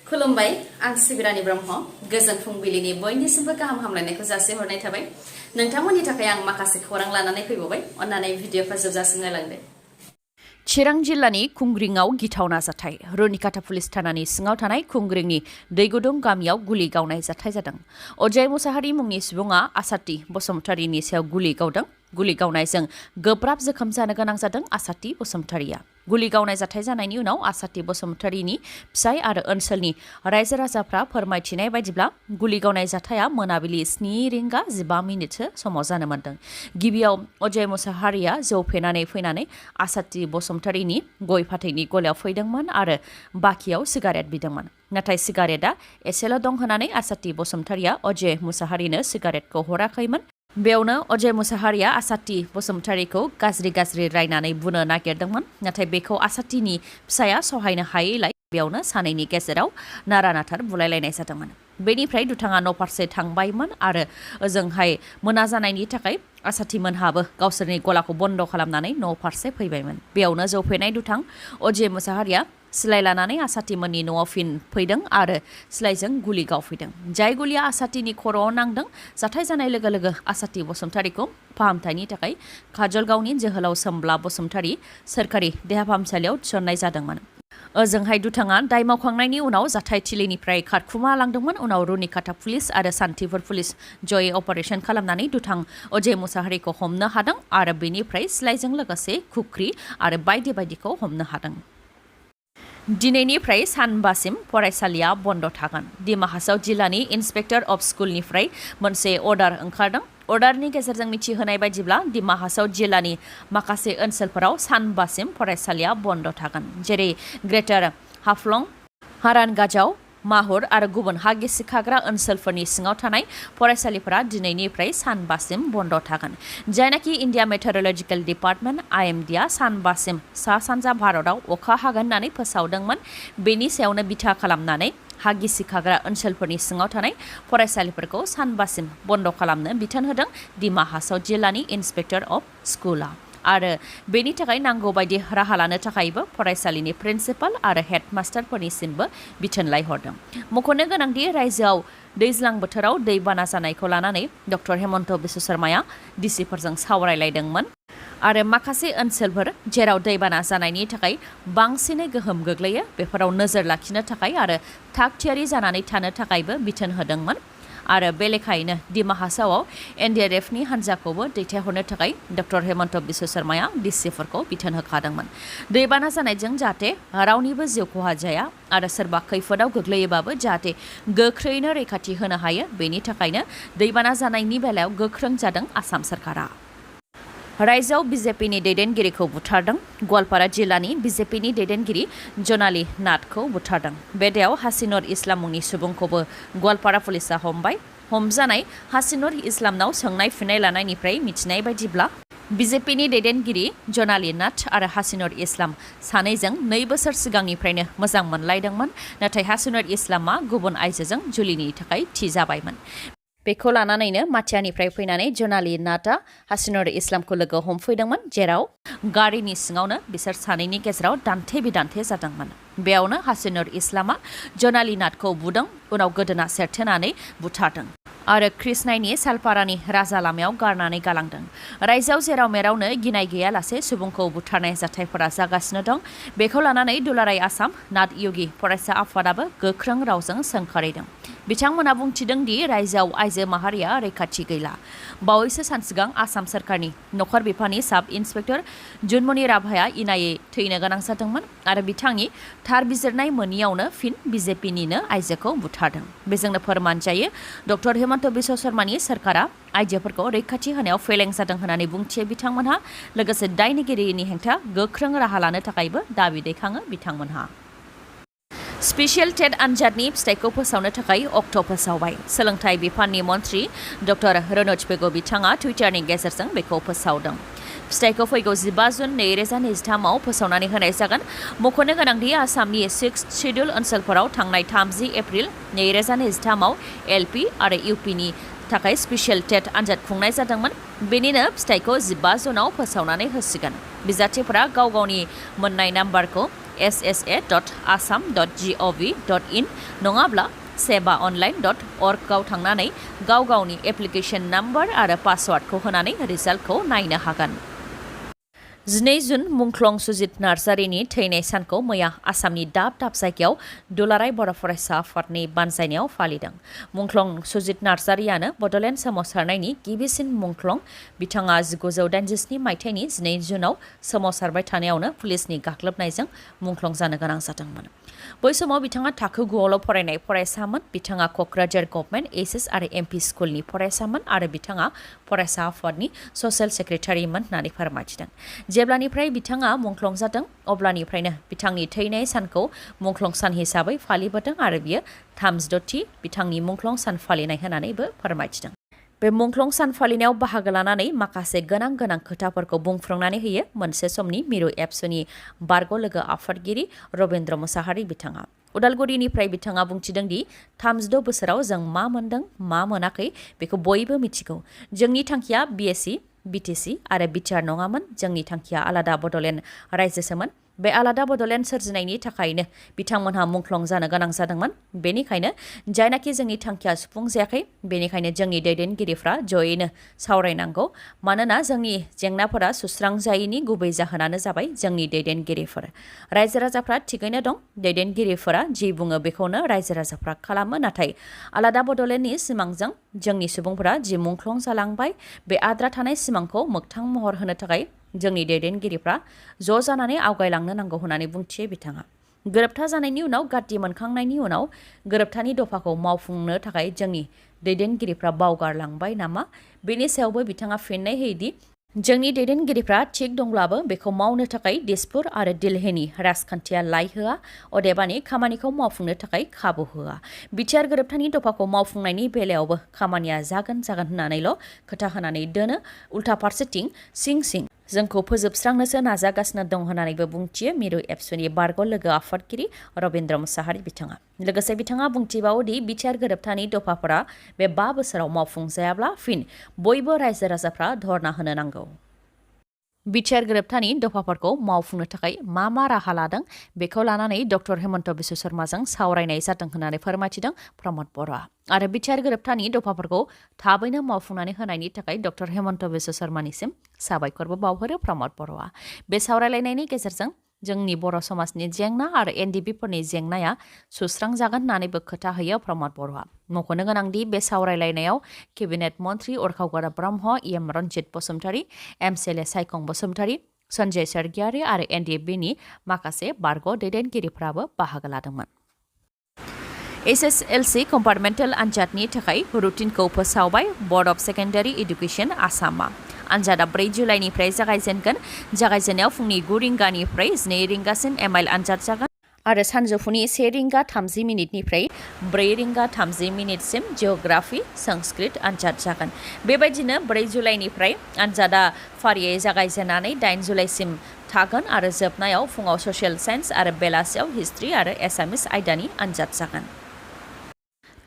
खुलुमबाय आं सिबिरानि ब्रह्म गोजोन फुंबिलिनि बयनिसिमबो गाहाम हामलायनायखौ जासिहरनाय थाबाय नोंथांमोननि थाखाय आं माखासे खौरां लानानै फैबावबाय अन्नानै भिडिअखौ जोबजासिम नायलांदो। चिरां जिल्लानि खुंग्रिंआव गिथावना जाथाय रुनिकाटा पुलिस थानानि सिङाव थानाय खुंग्रिंनि दैगुदुं गामियाव गुलि गावनाय जाथाय जादों। अजय मुसाहारि मुंनि सुबुङा आसाति बसुमतारिनि सायाव गुलि गावदों। गुलि गावनायजों गोब्राब जोखोम जानो गोनां जादों आसाति बसुमतारिया। गुलि गावनाय जाथाय जानायनि उनाव आसाति बसुमतारिनि फिसाय आरो ओनसोलनि रायजो राजाफ्रा फोरमायथिनाय बायदिब्ला गुलि गावनाय जाथाया मोनाबिलि 7:05 समाव जानो मोन्दों। गिबियाव अजय मुसाहारिया जौ फेनानै फैनानै आसाति बसुमतारिनि गय फाथैनि गलायाव फैदोंमोन आरो बाखियाव सिगारेट बिदोंमोन। नाथाय सिगारेटआ एसेल' दं होननानै आसाति बसुमतारिया अजय मुसाहारिनो सिगारेटखौ हराखैमोन। बेयावनो अजय मुसाहारिया आसाति बसुमतारिखौ गाज्रि रायनानै बुनो नागिरदोंमोन। नाथाय बेखौ आसातिनि फिसाया सहायनो हायैलाय बेयावनो सानैनि गेजेराव नारा-नाथार बुलायलायनाय जादोंमोन। बेनिफ्राय दुथाङा न' फारसे थांबायमोन आरो ओजोंहाय मोना जानायनि थाखाय आसातिमोनहाबो गावसोरनि गलाखौ बन्द खालामनानै न' फारसे फैबायमोन। बेयावनो जौ फेनाय दुथां अजय मुसाहारिया सिलाइ लानानै आसातिमोननि न'आव फिन फैदों आरो सिलाइजों गुलि गावफैदों। जाय गुलिया आसातिनि खर'आव नांदों। जाथाय जानाय लोगो लोगो आसाति बसुमतारिखौ फाहामथायनि थाखाय काजलगावनि जोहोलाव सोमब्ला बसुमतारि सोरखारि देहा फाहामसालियाव थिसननाय जादोंमोन। ओजोंहाय दुथाङा दाय मावखांनायनि उनाव जाथाय थिलिनिफ्राय खारखुमा लांदोंमोन। उनाव रुनिकाटा पुलिस आरो सान्थिपुर पुलिस जयै अपारेशन खालामनानै दुथां अजय मुसाहारिखौ हमनो हादों आरो बेनिफ्राय सिलाइजों लोगोसे खुख्रि आरो बायदि बायदिखौ हमनो हादों। दिनैनिफ्राय सानबासिम फरायसालिया बन्द थागोन। डिमा हासाव जिल्लानि इन्सपेक्टर अफ स्कुलनिफ्राय मोनसे अर्डार ओंखारदों। अर्डारनि गेजेरजों मिथिहोनाय बायदिब्ला डिमा हासाव जिल्लानि माखासे ओनसोलफोराव सानबासिम फरायसालिया बन्द थागोन। जेरै ग्रेटार हाफ्लं, हारानगाजाव, माहुर आरो गुबुन हा गिसिखाग्रा ओनसोलफोरनि सिङाव थानाय फरायसालिफोरा दिनैनिफ्राय सानबासिम बन्द थागोन। जायनाखि इन्डिया मेटेरलजिकेल डिपार्टमेन्ट IMDआ सानबासिम सा सानजा भारतआव अखा हागोन होननानै फोसावदोंमोन। बेनि सायावनो बिथा खालामनानै हा गिसिखाग्रा ओनसोलफोरनि सिङाव थानाय फरायसालिफोरखौ सानबासिम बन्द खालामनो बिथोन होदों डिमा हासाव जिल्लानि इन्सपेक्टर अफ स्कुला। आरो बेनि थाखाय नांगौ बायदि राहा लानो थाखायबो फरायसालिनि प्रिन्सिपाल आरो हेडमास्टारफोरनिसिमबो बिथोनलाय हरदों। मख'नो गोनांदि रायजोआव दैज्लां बोथोराव दैबाना जानायखौ लानानै डक्टर हेमन्त बिश्व शर्माया डिसिफोरजों सावरायलायदोंमोन आरो माखासे ओनसोलफोर जेराव दैबाना जानायनि थाखाय बांसिनै गोहोम गोग्लैयो बेफोराव नोजोर लाखिनो थाखाय आरो थाग थियारि जानानै थानो थाखायबो बिथोन होदोंमोन। आरो बे लेखायैनो डिमा हासावआव NDRFनि हान्जाखौबो दैथायहरनो थाखाय डक्टर हेमन्त बिश्व शर्माया डिसिफोरखौ बिथोन होखादोंमोन। दैबाना जानायजों जाहाथे रावनिबो जिउ खहा जाया आरो सोरबा खैफोदाव गोग्लैयोबाबो जाहाथे गोख्रैनो रैखाथि होनो हायो। बेनि थाखायनो दैबाना जानायनि बेलायाव गोख्रों जादों आसाम सरकारा। रायजोआव बिजेपिनि दैदेनगिरिखौ बुथारदों। गवालपारा जिल्लानि बिजेपिनि दैदेनगिरि जनाली नाथखौ बुथारदों। बे दायाव हासिनुर इस्लाम मुंनि सुबुंखौबो गवालपारा पुलिसा हमबाय। हमजानाय हासिनुर इस्लामनाव सोंनाय फिननाय लानायनिफ्राय मिथिनाय बायदिब्ला बिजेपिनि दैदेनगिरि जनाली नाथ आरो हासिनुर इस्लाम सानैजों 2 बोसोर सिगांनिफ्रायनो मोजां मोनलायदोंमोन। नाथाय हासिनुर इस्लामा गुबुन आइजोजों जुलिनि थाखाय थि जाबायमोन। बेखौ लानानैनो माथियानिफ्राय फैनानै जनाली नाथआ हासिनुर इस्लामखौ लोगो हमफैदोंमोन। जेराव गारिनि सिङावनो बिसोर सानैनि गेजेराव दान्थे बिदान्थे जादोंमोन। बेयावनो हासिनुर इस्लामा जनाली नाथखौ बुदों। उनाव गोदोना सेरथेनानै बुथारदों आरो कृष्णाइनि सालपारानि राजा लामायाव गारनानै गालांदों। रायजोआव जेराव मेरावनो गिनाय गैयालासे सुबुंखौ बुथारनाय जाथायफोरा जागासिनो दं। बेखौ लानानै दुलाराय आसाम नाथ योगी फरायसा आफादाबो गोख्रों रावजों सोंखारिदों। बिथांमोना बुंथिदों दि रायजोआव आइजो माहारिया रैखाथि गैला। बावैसो सान सिगां आसाम सरकारनि नखर बिफाननि साब इन्सपेक्टर जुनमनि राभाया इनायै थैनो गोनां जादोंमोन आरो बिथांनि थार बिजिरनाय मोनियावनो फिन बिजेपिनिनो आइजोखौ बुथारदों। बेजोंनो फोरमान जायो डक्टर हेमन्त बिश्व शर्मानि सरकारा आइजोफोरखौ रैखाथि होनायाव फेलें जादों होननानै बुंथियो बिथांमोनहा। लोगोसे दायनिगिरिनि हेंथा गोख्रों राहा लानो थाखायबो दाबि दैखाङो बिथांमोनहा। स्पेसियेल टेट आनजादनि फिथाइखौ फोसावनो थाखाय अक्ट' फोसावबाय। सोलोंथाइ बिफाननि मन्थ्रि डक्टर रनोज पेगु बिथाङा टुइटारनि गेजेरजों बेखौ फोसावदों। फिथाइखौ फैगौ 15 जुन 2023आव फोसावनानै होनाय जागोन। मख'नो गोनांदि आसामनि 6th शेड्युल ओनसोलफोराव थांनाय 30 एप्रिल 2023आव LP आरो UPनि थाखाय स्पेसियेल टेट आनजाद खुंनाय जादोंमोन। बेनिनो फिथाइखौ 15 जुनाव फोसावनानै होसिगोन। बिजाथिफोरा गाव गावनि मोननाय नाम्बारखौ ssa.assam.gov.in नङाब्ला SBBodoNews13June आव थांनानै गावनि एप्लिकेशन नम्बर आरो पासवार्डखौ होनानै रिजाल्टखौ नायनो हागोन। 12 जुन मुंख्लं सुजित नार्जारिनि थैनाय सानखौ मैया आसामनि दाब जायगायाव दुलाराय बर' फरायसा आफादनि बानजायनायाव फालिदों। मुंख्लं सुजित नार्जारियानो बड'लेण्ड सोमावसारनायनि गिबिसिन मुंख्लं। बिथाङा 1987 मायथाइनि 12 जुनाव सोमावसारबाय थानायावनो पुलिसनि गाग्लोबनायजों मुंख्लं जानो गोनां जादोंमोन। बै समाव बिथाङा थाखो 9आवल' फरायनाय फरायसामोन। बिथाङा क'क्राझार गभर्नमेन्ट एचएस आरो एमपि स्कुलनि फरायसामोन आरो बिथाङा फरायसा आफादनि ससियेल सेक्रेटारिमोन होननानै फोरमायथिदों। जेब्लानिफ्राय बिथाङा मुंख्लं जादों अब्लानिफ्रायनो बिथांनि थैनाय सानखौ मुंख्लं सान हिसाबै फालिबोदों आरो बियो 36थि बिथांनि मुंख्लं सान फालिनाय होननानैबो फोरमायथिदों। बे मुंख्लं सान फालिनायाव बाहागो लानानै माखासे गोनां खोथाफोरखौ बुंफ्रुंनानै होयो मोनसे समनि मिरु एबसुनि बारग' लोगो आफादगिरि रबीन्द्र मुसाहारि बिथाङा। उदालगुरिनिफ्राय बिथाङा बुंथिदों दि 36 बोसोराव जों मा मोनदों मा मोनाखै बेखौ बयबो मिथिगौ। जोंनि थांखिया बिएसि बिटिसि आरो बिटिआर नङामोन। जोंनि थांखिया आलादा बड'लेण्ड रायजोसोमोन। बे आलादा बड'लेण्ड सोरजिनायनि थाखायनो बिथांमोनहा मुंख्लं जानो गोनां जादोंमोन। बेनिखायनो जायनाखि जोंनि थांखिया सुफुंजायाखै बेनिखायनो जोंनि दैदेनगिरिफ्रा जयैनो सावरायनांगौ। मानोना जोंनि जेंनाफोरा सुस्रांजायैनि गुबै जाहोनानो जाबाय जोंनि दैदेनगिरिफोर। रायजो राजाफ्रा थिगैनो दं। दैदेनगिरिफोरा जि बुङो बेखौनो रायजो राजाफ्रा खालामो। नाथाय आलादा बड'लेण्डनि सिमांजों जोंनि सुबुंफोरा जि मुंख्लं जालांबाय बे आद्रा थानाय सिमांखौ मोगथां महर होनो थाखाय जोंनि दैदेनगिरिफ्रा ज' जानानै आवगायलांनो नांगौ होननानै बुंथियो बिथाङा। गोरोबथा जानायनि उनाव गाद्दि मोनखांनायनि उनाव गोरोबथानि दफाखौ मावफुंनो थाखाय जोंनि दैदेनगिरिफ्रा बावगारलांबाय नामा बेनि सायावबो बिथाङा फिननाय होयोदि जोंनि दैदेनगिरिफ्रा थिग दंब्लाबो बेखौ मावनो थाखाय दिसपुर आरो दिल्लीनि राजखान्थिया लाय होआ। अदेबानि खामानिखौ मावफुंनो थाखाय खाबु होआ। बिटिआर गोरोबथानि दफाखौ मावफुंनायनि बेलायावबो खामानिया जागोन होननानैल' खोथा होनानै दोनो। उल्था फारसेथिं सिं जोंखौ फोजोबस्रांनोसो नाजागासिनो दं होननानैबो बुंथियो मिरु एबसुनि बारग' लोगो आफादगिरि रबीन्द्र मुसाहारि बिथाङा। लोगोसे बिथाङा बुंथिबावोदि बिटिआर गोरोबथानि दफाफोरा बे 5 बोसोराव मावफुंजायाब्ला फिन बयबो रायजो राजाफ्रा धरना होनो नांगौ। बिटिआर गोरोबथानि दफाफोरखौ मावफुंनो थाखाय मा राहा लादों बेखौ लानानै डक्टर हेमन्त बिश्व शर्माजों सावरायनाय जादों होननानै फोरमायथिदों प्रमद बर'आ। आरो बिटिआर गोरोबथानि दफाफोरखौ थाबैनो मावफुंनानै होनायनि थाखाय डक्टर हेमन्त बिश्व शर्मानिसिम साबायखरबो बावहरो प्रमद बर'आ। बे सावरायलायनायनि गेजेरजों जोंनि बर' समाजनि जेंना आरो एनडिबिफोरनि जेंनाया सुस्रांजागोन होननानैबो खोथा होयो प्रमद बर'आ। मख'नो गोनांदि बे सावरायलायनायाव केबिनेट मन्त्रि अरखावगरा ब्रह्म, इएम रन्जित बसुमतारी, एमसिएलए सायखं बसुमतारी, सन्जय सरगियारि आरो एनडिबिनि माखासे बारग' दैदेनगिरिफ्राबो बाहागो लादोंमोन। एसएसएलसि कम्पार्टमेन्टेल आनजादनि थाखाय रुटिनखौ फोसावबाय बर्ड अफ सेकेन्डारि एडुकेसन आसामा। आनजादा 4 जुलाइनिफ्राय जागायजेनगोन। जागायजेननायाव फुंनि 9 रिंगानिफ्राय 12 रिंगासिम एमआइल आनजाद जागोन आरो सानजौफुनि 1 रिंगा 30 मिनिटनिफ्राय 4 रिंगा 30 मिनिटसिम जिअ'ग्राफि संस्कृत आनजाद जागोन। बेबायदिनो 4 जुलाइनिफ्राय आनजादा फारियै जागायजेननानै 8 जुलाइसिम थागोन आरो जोबनायाव फुङाव ससियेल साइन्स आरो बेलासियाव हिस्ट्रि आरो एसामिस आयदानि आनजाद जागोन।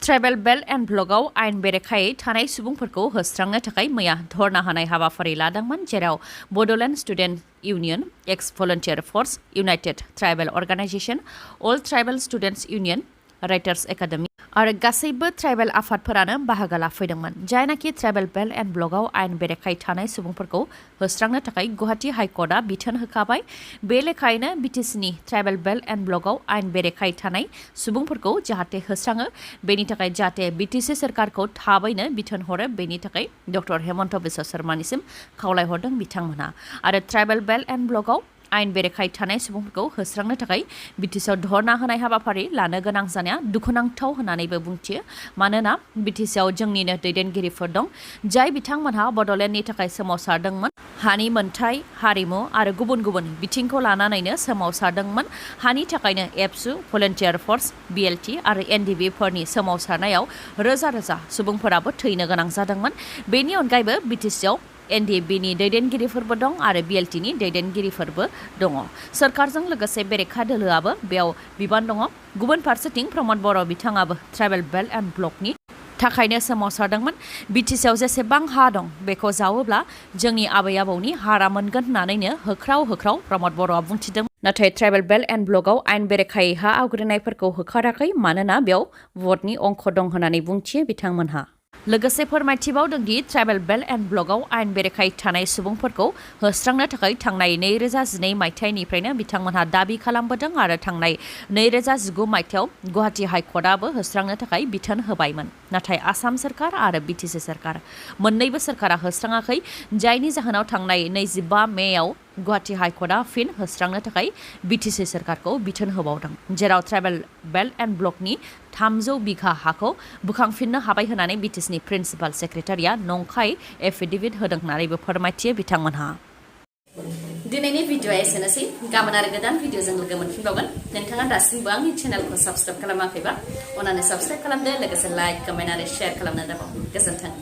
ट्राइबेल बेल्ट एन्ड ब्लकआव आयेन बेरेखायै थानाय सुबुंफोरखौ होस्रांनो थाखाय मैया धरना होनाय हाबाफारि लादोंमोन। जेराव Bodoland student union, ex volunteer force, united tribal organisation, all tribal students union, writers academy आरो गासैबो ट्राइबेल आफादफोरानो बाहागो लाफैदोंमोन। जायनाखि ट्राइबेल बेल्ट एन्ड ब्लकआव आयेन बेरेखायै थानाय सुबुंफोरखौ होस्रांनो थाखाय गुवाहाटी हाइकर्टआ बिथोन होखाबाय। बे लेखायैनो बिटिसिनि ट्राइबेल बेल्ट एन्ड ब्लकआव आयेन बेरेखायै थानाय सुबुंफोरखौ जाहाथे होस्राङो बेनि थाखाय जाहाथे बिटिसि सोरखारखौ थाबैनो बिथोन हरो बेनि थाखाय डक्टर हेमन्त बिश्व शर्मानिसिम खावलायहरदों बिथांमोनहा। आरो ट्राइबेल बेल्ट एन्ड ब्लकआव आयेन बेरेखायै थानाय सुबुंफोरखौ होस्रांनो थाखाय बिटिसिआव धरना होनाय हाबाफारि लानो गोनां जानाया दुखुनांथाव होननानैबो बुंथियो। मानोना बिटिसिआव जोंनिनो दैदेनगिरिफोर दं जाय बिथांमोनहा बड'लेण्डनि थाखाय सोमावसारदोंमोन। हानि मोनथाय, हारिमु आरो गुबुन बिथिंखौ लानानैनो सोमावसारदोंमोन। हानि थाखायनो एबसु, भलन्टियार फर्स, बिएलटि आरो एनडिबिफोरनि सोमावसारनायाव रोजा सुबुंफोराबो थैनो गोनां जादोंमोन। बेनि अनगायैबो बिटिसिआव एनडिबिनि दैदेनगिरिफोरबो दं आरो बिएलटिनि दैदेनगिरिफोरबो दङ। सोरखारजों लोगोसे बेरेखा दोलोआबो बेयाव बिबान दङ। गुबुन फारसेथिं प्रमद बर' बिथाङाबो ट्राइबेल बेल्ट एन्ड ब्लकनि थाखायनो सोमावसारदोंमोन बिटिसिआव जेसेबां हा दं बेखौ जावोब्ला जोंनि आबै आबौनि हारा मोनगोन होननानैनो होख्राव होख्राव प्रमद बर'आ बुंथिदों। नाथाय ट्राइबेल बेल्ट एन्ड ब्लकआव आयेन बेरेखायै हा आवग्रिनायफोरखौ होखाराखै मानोना बेयाव भटनि अंख दं होननानै बुंथियो बिथांमोनहा। लोगोसे फोरमायथिबावदों दि ट्राइबेल बेल्ट एन्ड ब्लकआव आयेन बेरेखायै थानाय सुबुंफोरखौ होस्रांनो थाखाय थांनाय 2012 मायथाइनिफ्रायनो बिथांमोनहा दाबि खालामबोदों आरो थांनाय 2019 मायथाइयाव गुवाहाटी हाइकर्टआबो होस्रांनो थाखाय बिथोन होबायमोन। नाथाय आसाम सोरखार आरो बिटिसि सोरखार मोननैबो सोरखारा होस्राङाखै, जायनि जाहोनाव थांनाय 25 मेयाव गुवाहाटी हाइकर्टआ फिन होस्रांनो थाखाय बिटिसि सोरखारखौ बिथोन होबावदों, जेराव ट्राइबेल बेल्ट एन्ड ब्लकनि 300 बिघा हाखौ बोखांफिननो हाबाय होननानै बिटिसिनि प्रिन्सिपाल सेक्रेटारिया नंखाय एफिडेभिट होदों होननानैबो फोरमायथियो बिथांमोनहा। दिनैनि भिडिअ'आ एसेनोसै। गाबोन आरो गोदान भिडिअ'जों लोगो मोनफिनबावगोन। नोंथाङा दासिमबो आंनि चेनेलखौ साबस्क्राइब खालामाखैबा अन्नानै साबस्क्राइब खालामदो, लोगोसे लाइक, कमेन्ट आरो शेयार खालामनो दाबाव। गोजोन्थों।